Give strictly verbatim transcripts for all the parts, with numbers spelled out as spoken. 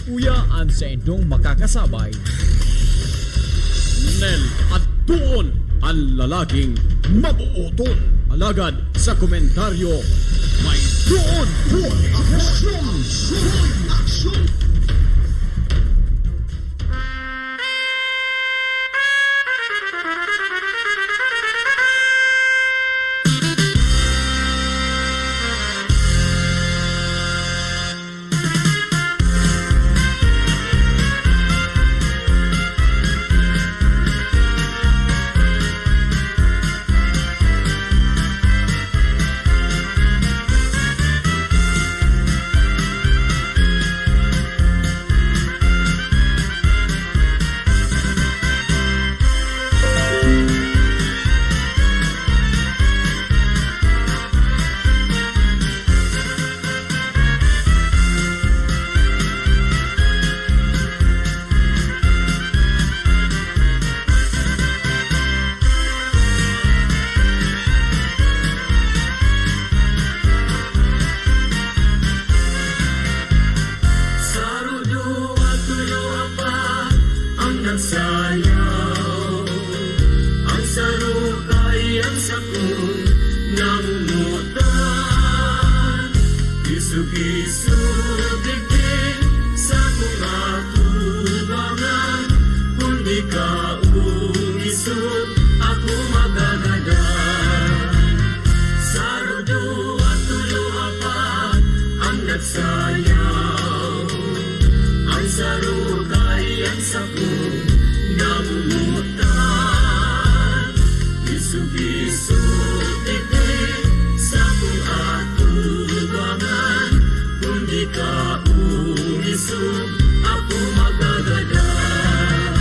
Uya an saindong makakasabay. Nel, adtoon an lalaking mabooton. Alagad sa komentaryo, may doon. Boy Action! Boy Action! Saro, duwa, tolo, apat, ang nagsayaw. Ang saro kaiyan sakong nangungutan. Isog-isog digdi sakong atubangan. Kun di ka umisog, ako magagadan. Saro, duwa, tolo, apat, ang nagsayaw. An saro kaiyan sakong nangungutan. Isog-isog digdi sakong atubangan. Kun di ka umisog, ako magagadan.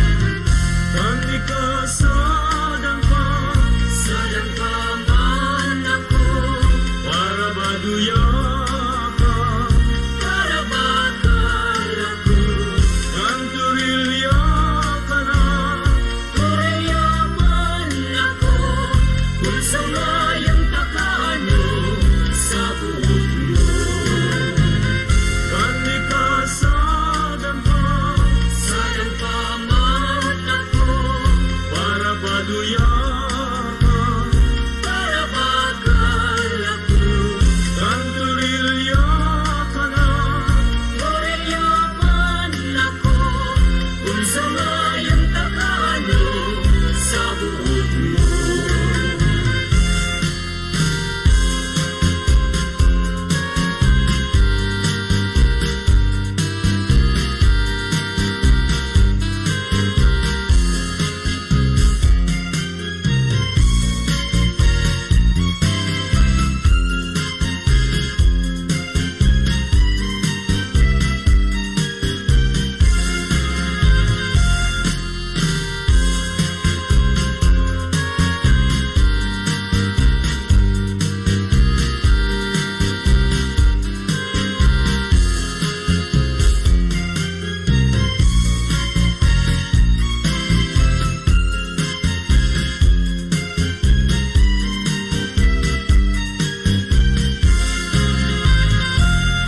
Kan ika sadang pa, sadang pa man ako. Para ba duya ka? Para ba kalako? Kan turilya ka na, turilya man ako. Kun sa ngayon pa ka ano sa buot mo? Kan ika sadang pa, sadang pa man ako. Para ba duya ka? Para ba kalako? Kan turilya ka na, turilya man ako. Kun sa ngayon pa ka ano sa buot mo?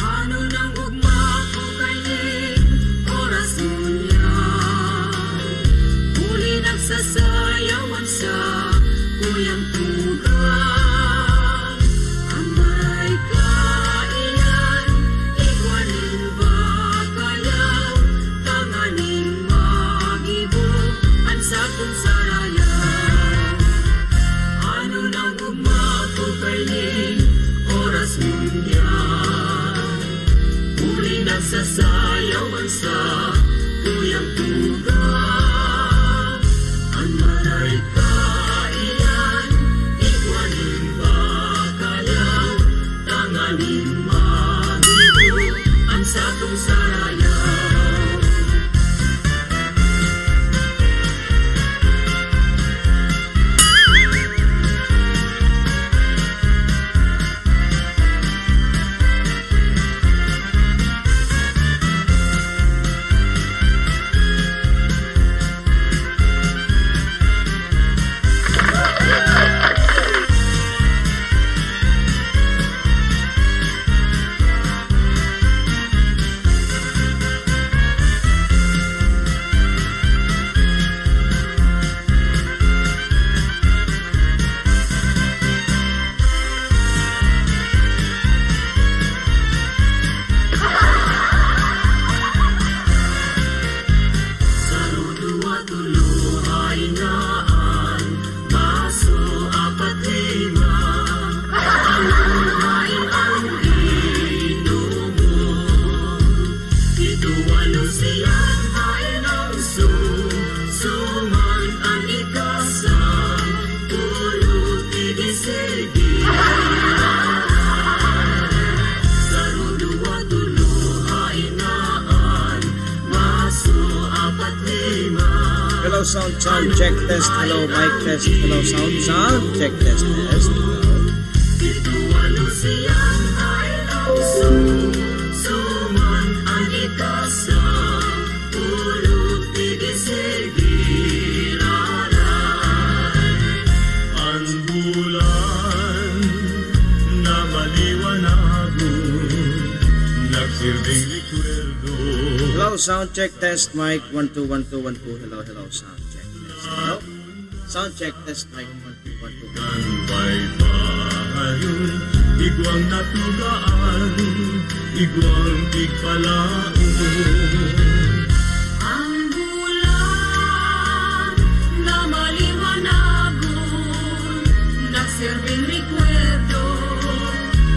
Ano nang ugma ko kaini, oras ngunyan? Huli nagsasayaw an sakuyang tugang. An maray kaiyan, igwa nin bakayaw, tanganing magibo an satong sarayaw. Ano nang ugma ko kaini, oras ngunyan? Huli nagsasayaw an sakuyang tugang. An maray kaiyan, igwa nin bakayaw, tanganing magibo an satong sarayaw. Sound, sound, check, test. Hello, mic test. Hello, sound, sound, check, test, test. Hello. An bulan na maliwanagon, nagsilbing recuerdo. Hello, sound check, test, mic, one, two, one, two, one, two. Hello, hello, sound check, test. Hello? Sound check, test, mic, one, two, one, two. Kan baybayon, igwang natugaan, igwang pigpalaon. Ang bulan na maliwanagon, nagsilbing rekwerdo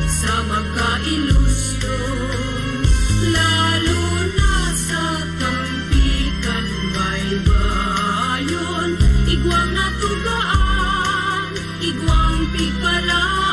sa magkailusyon, lalo na sa kampikan baybayon, igwang natugaan, igwang pigpalaon.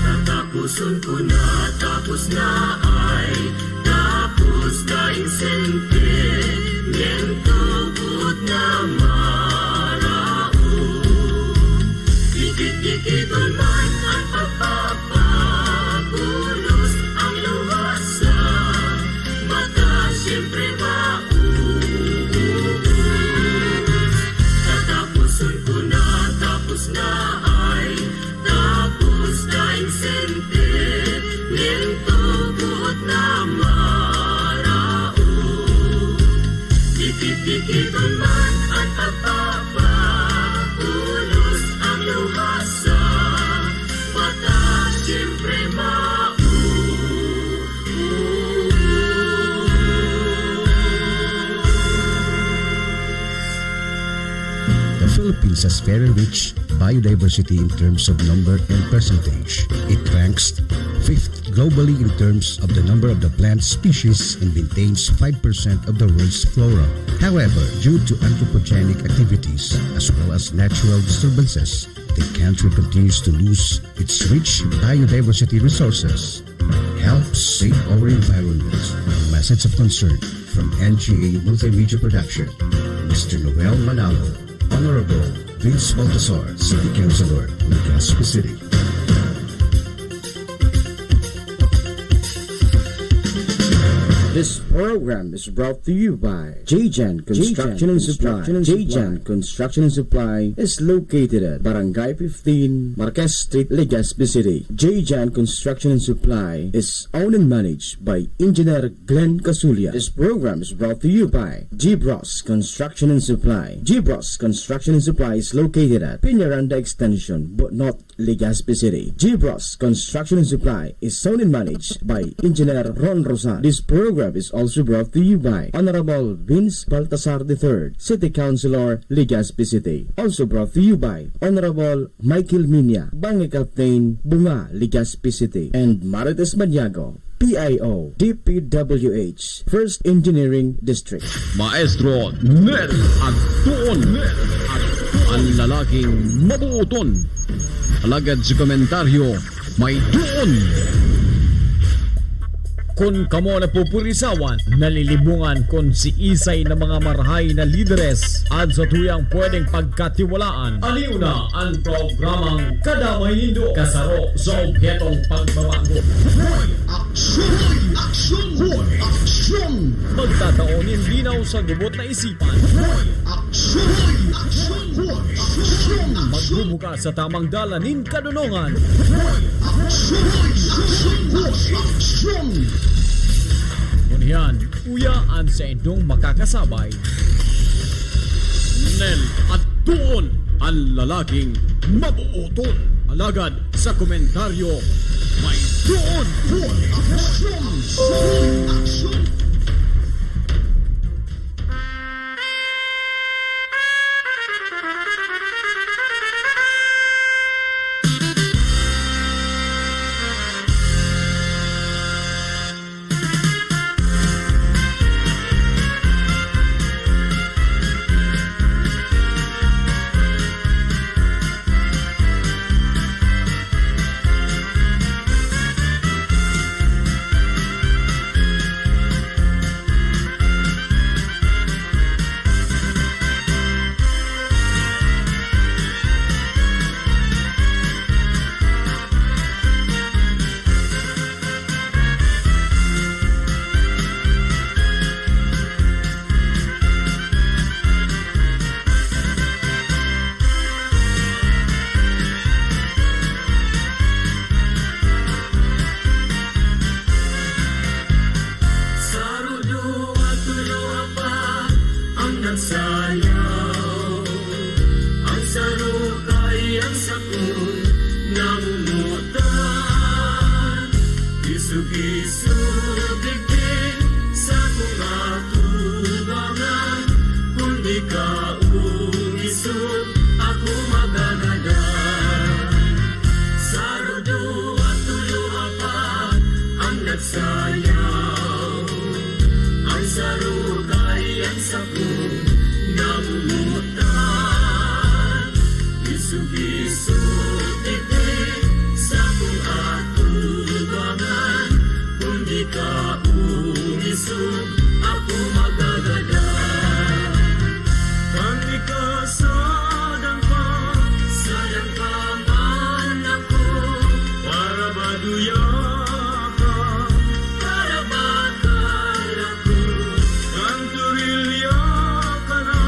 Tataposon ko na, tapos na ay, tapos na in sentimiento, buot na maraot. Dikit-dikiton man an pagpapabulos, ang luha sa mata siyempre mauubos. Tataposon ko na, tapos na ay, tapos na in sentimiento, buot na maraot. Dikit-dikiton man an pagpapabulos, ang luha sa mata siyempre mauubos. The Philippines has very rich biodiversity in terms of number and percentage. It ranks fifth globally in terms of the number of the plant species and maintains five percent of the world's flora. However, due to anthropogenic activities as well as natural disturbances, the country continues to lose its rich biodiversity resources. Help save our environment. A message of concern from N G A Multimedia Production. Mister Noel Manalo, Honorable Vince Baltasar, City Councilor, Legazpi City. This program is brought to you by J J N Construction and Supply. J J N Construction and Supply is located at Barangay fifteen, Marquez Street, Legazpi City. J J N Construction and Supply is owned and managed by Engineer Glenn Casulia. This program is brought to you by Gibros Construction and Supply. Gibros Construction and Supply is located at Peñaranda Extension, Bonot, Legazpi City. Gibros Construction and Supply is owned and managed by Engineer Ron Rosan. This program is also brought to you by Honorable Vince Baltasar the third, City Councilor, Legazpi City. Also brought to you by Honorable Michael Minia, Bangga Captain, Bunga, Legazpi City, and Marites Maniago, P I O, D P W H, First Engineering District. Maestro Nel Agtuon. An lalaking mabuoton. Alagad si komentaryo, may doon. Kun kamo napupurisawan, nalilibungan kun siisay na mga marahay na lideres at satuyang pwedeng pagkatiwalaan, aliw na an programang Kadamay Nindo, kasaro sa obhetong pagbabago. Hoy, aksyon! Hoy, aksyon! Hoy, aksyon! Magtatao nin linaw sa gubot na isipan. Hoy, aksyon! Hoy, aksyon! Hoy, aksyon! Magbubukas sa tamang dalan nin kadonongan. Hoy, aksyon! Hoy, aksyon! Hoy, aksyon! Yan, uya an saindong makakasabay. Nel, adtoon an lalaking mabooton. Alagad sa komentaryo, may doon. Full action! Full action! Saro, duwa, tolo, apat an nagsayaw. An saro kaiyan sakong namomotan. Isog-isog digdi sakong atubangan. Kun di ka umisog, ako magagadan. Saro, duwa, tolo, apat an nagsayaw. An saro kaiyan sakong namomotan. Isog-isog digdi sakong atubangan. Kun di ka umisog, ako magagadan. Kan ika sadan pa, sadan pa man ako. Para ba duya ka? Para ba kala ko? Kan torilya ka na?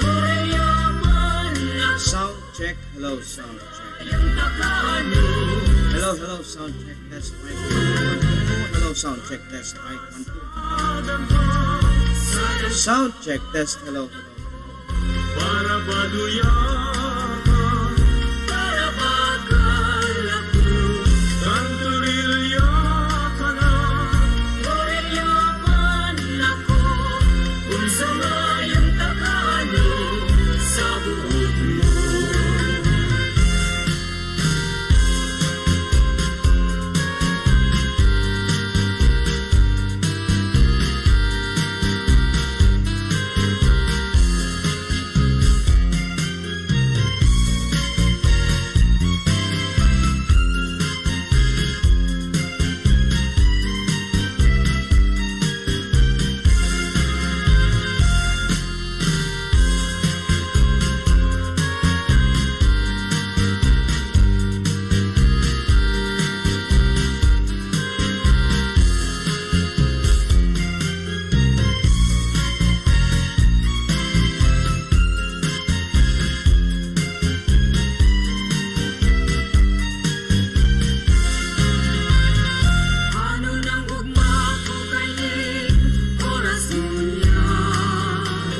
Torilya man ako. Sound check. Hello, sound check. Hello, hello, sound check. Test mic. Hello, sound check. Test mic. One, two. Sound check. Test. Hello, hello. Para ba duya ka? Para ba kala ko? Kan torilya ka na? Torilya man ako. Kun sa ngayon ka kano, sa buot mo. Ano nang ugma ko kaini, oras ngunyan?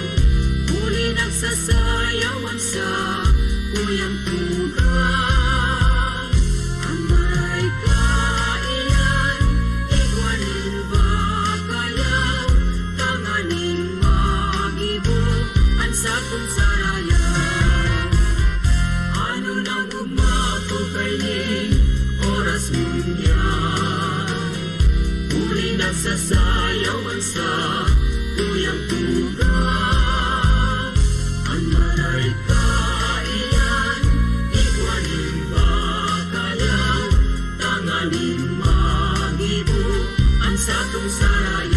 Huli nagsasayaw an sakuyang tugang. An maray kaiyan, igwa nin bakayaw, tanganing magibo an satong sarayaw. Ano nang ugma ko kaini, oras ngunyan? Huli nagsasayaw an sakuyang tugang. An maray kaiyan, igwa nin bakayaw, tanganing magibo an satong sarayaw.